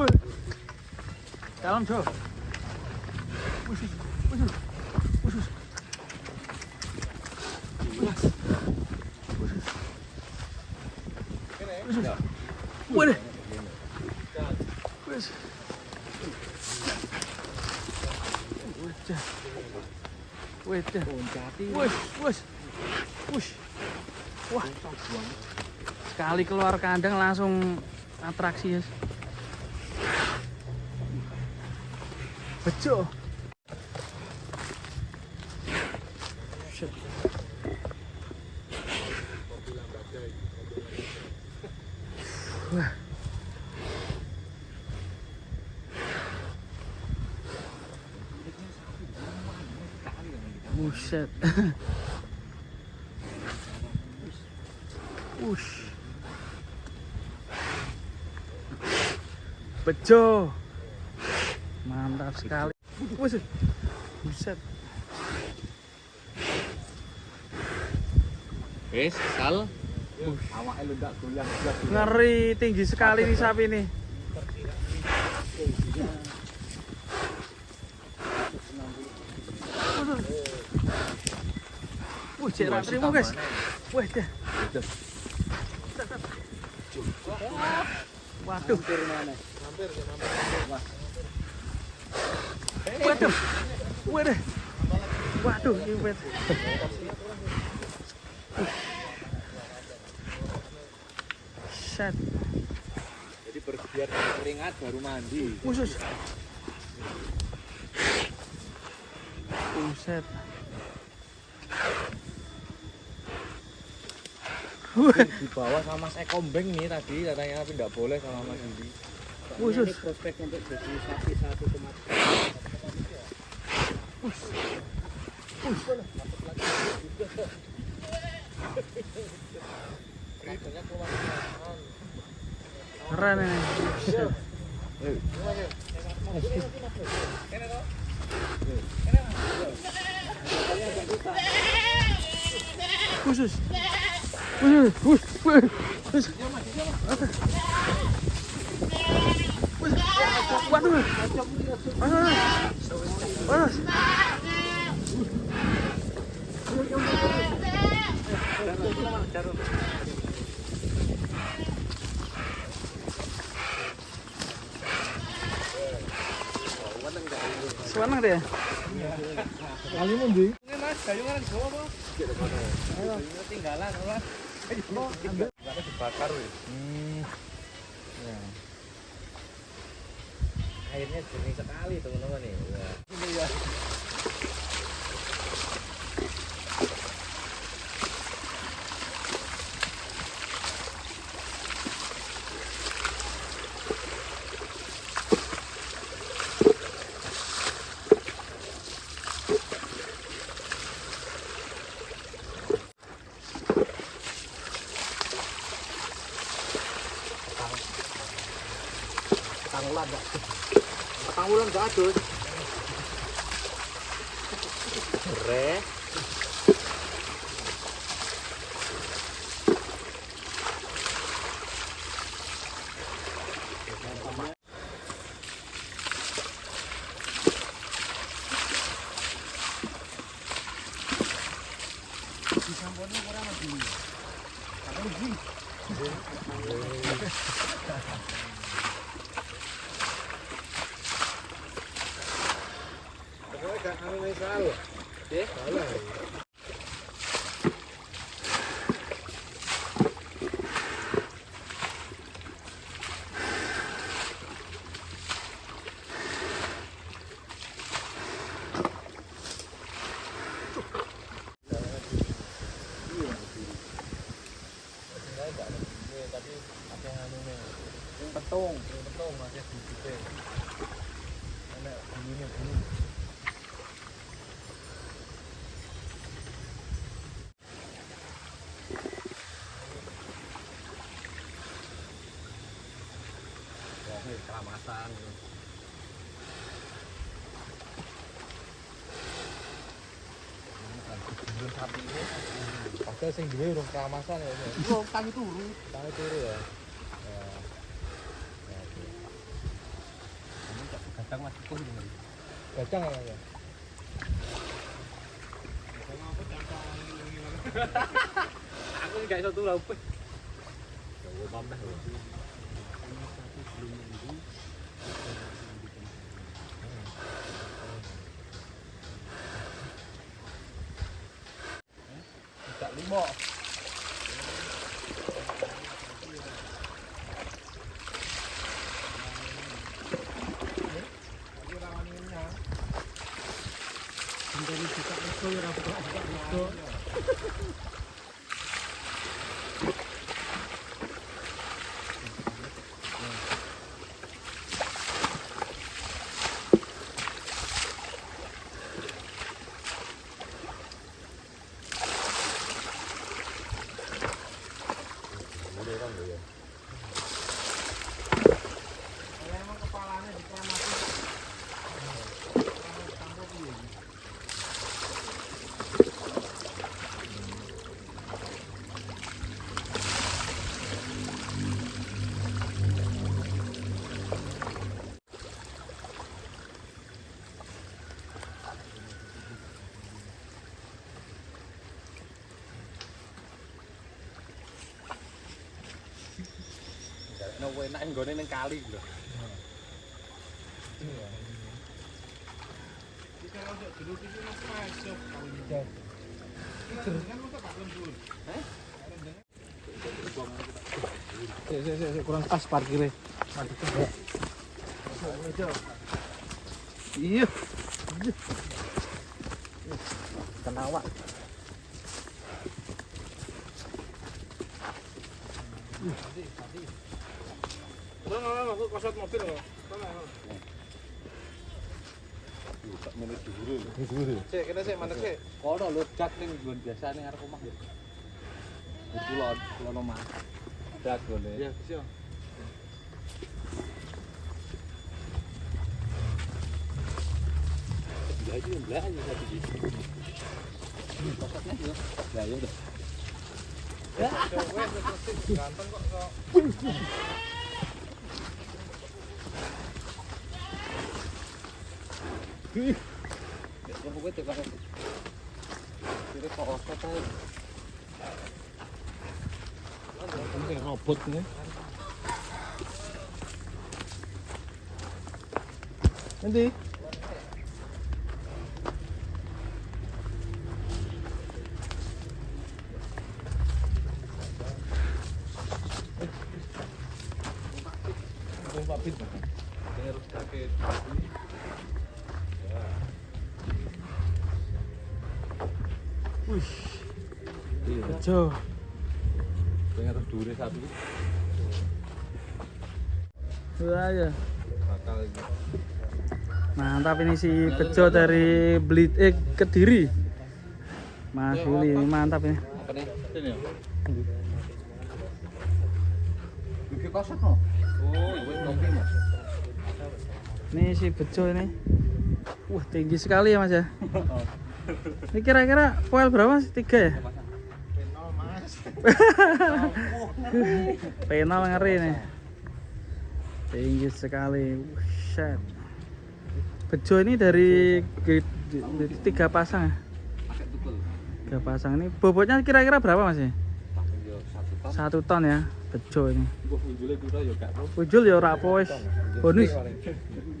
Wih. Kalem, Jo. Wih, wih, wih. Wih. Wih. Wih. Wih. Wih, wih. Wih. Wah. Sekali keluar kandang langsung atraksi, ya. Bejo. Shit. Wah. Buset. Ush. Bejo. Mantap sekali. Buset. Buset. Wis, sal. Awake lu ndak goyang. Ngeri tinggi sekali nih sapi ini. Wih, cek ra trimo, guys. Wih, dah. Waduh. Waduh. Waduh. Waduh, ini wet. Set. Jadi berbiar keringat baru mandi. Khusus. Buset. Dibawa sama Mas Eko Beng nih tadi katanya, tapi nggak boleh sama Mas Yudi. Khusus. Ini prospek untuk jadi sapi 1,3. Keren ini. Buset. Khusus. Khusus. Khusus. Waduh. Waduh. Waduh. Seneng deh. Kali mundi. Ini Mas, gayungan dibawa apa? Ketinggalan ora. Dibakar wis. Ya. Airnya jernih sekali teman-teman nih. Wah. Petang wulan gak adus. Re. Petung, petung masih bibite. Enak bunyinya bunyi. Wah, keramasan. Sapi ini. Padahal sing duwe urung keramasan ya. Yo tangi turu. Tangi turu ya. Bacang ya. Aku gak iso turu apa. Ya tambah. Tidak limo. Enak nggone ning kali lho. Iya. Iki kalau ndek jeruk iki mas masuk. Kan mosok gak lembur. Heh? Sik kurang pas parkirnya. Iya. Kenawak. Aku kosot mobil kok. Tak menit dhuwure. Dhuwure. Sik, kene sik mandek sik. Kono lho jak ning nggon biasa ning arep omah ya. Kulon, kulon omah. Jak gone. Iya, bisa. Belah aja satu iki. Kosotnya yo. Lah yo udah. Ganteng kok kok. Ya kowe tekan. Kire kok osot ae. Ini robot nih. Nanti. Pak Bit. Harus pakai. Wih, Iya. bejo. Pengen harus dure sapi. Wah ya. Bakal iki. Mantap ini si Bejo dari Blit Kediri. Mas Yuli ini mantap ini. Apa nih? Ini ya. Iki kosot no. Oh, wis ngopi Mas. Ini si Bejo ini. Wah, tinggi sekali ya Mas ya. Ini kira-kira poel berapa Mas? 3 ya? Penol, Mas. Penal ngeri nih. Tinggi sekali. Set. Bejo ini dari 3 pasang ya. Pakai tukul. 3 pasang ini bobotnya kira-kira berapa Mas ya? Yo 1 ton. 1 ton ya, Bejo ini. Mbah unjule piro yo gak ro. Ujul ya ora apa wis. Bonus.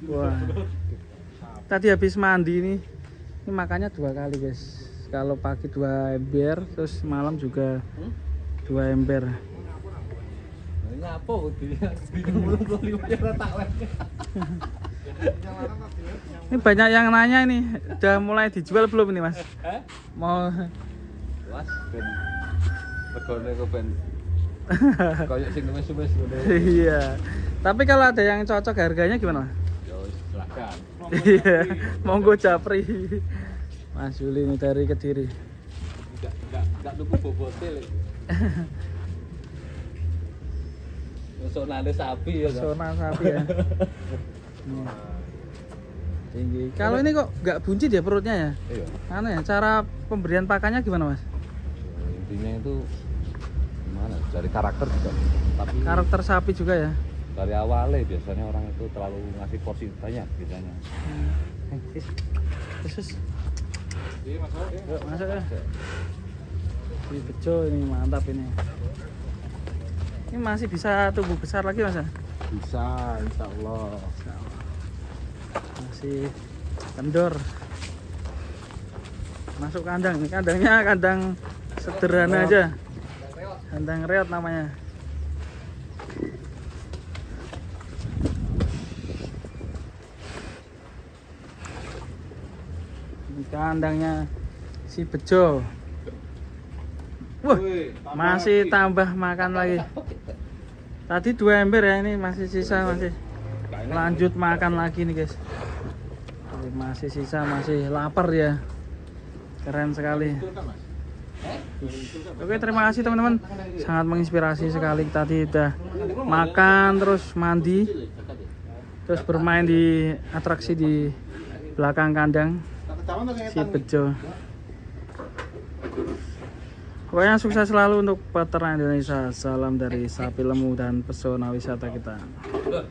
Wah. Tadi habis mandi ini. Ini makannya 2 kali, guys. Kalau pagi 2 ember, terus malam juga 2 ember. Ngapo dia? 35 ya ora tak weh. Ini banyak yang nanya ini, udah mulai dijual belum ini, Mas? Hah? Mau Was ben regane kok ben koyo sing luwes-luwes ngene. iya. Tapi kalau ada yang cocok harganya gimana? Yo silakan. Iya, monggo japri. Mas Yuli ini dari Kediri. Enggak tuku bobote lho. Pesonane sapi ya. Pesona sapi ya. Tinggi. Kalau ini kok nggak buncit ya perutnya ya? Iya. Aneh ya, cara pemberian pakannya gimana, Mas? Intinya itu gimana? Dari karakter juga. Tapi Karakter sapi juga ya. Dari awalnya biasanya orang itu terlalu ngasih porsi banyak biasanya. Is. Is. Iya, masuk. Yuk, masuk ya. Si Bejo ini mantap ini. Ini masih bisa tumbuh besar lagi, Mas, ya? Bisa, insya Allah. Insya Allah. Masih kendor. Masuk kandang ini, kandangnya kandang sederhana aja. Kandang reot namanya. Ini kandangnya si Bejo. Wah, Wih, tambah masih lagi. tambah makan lagi. Tadi 2 ember ya, ini masih sisa, masih lanjut makan lagi nih guys. Ini masih sisa, masih lapar ya. Keren sekali. Betul kan, Mas? Oke, terima kasih teman-teman. Sangat menginspirasi sekali tadi udah makan terus mandi terus bermain di atraksi di belakang kandang Tak ketahuan tuh si Bejo. Pokoknya sukses selalu untuk peternak Indonesia. Salam dari Sapi Lemu dan Pesona Wisata kita. Udah.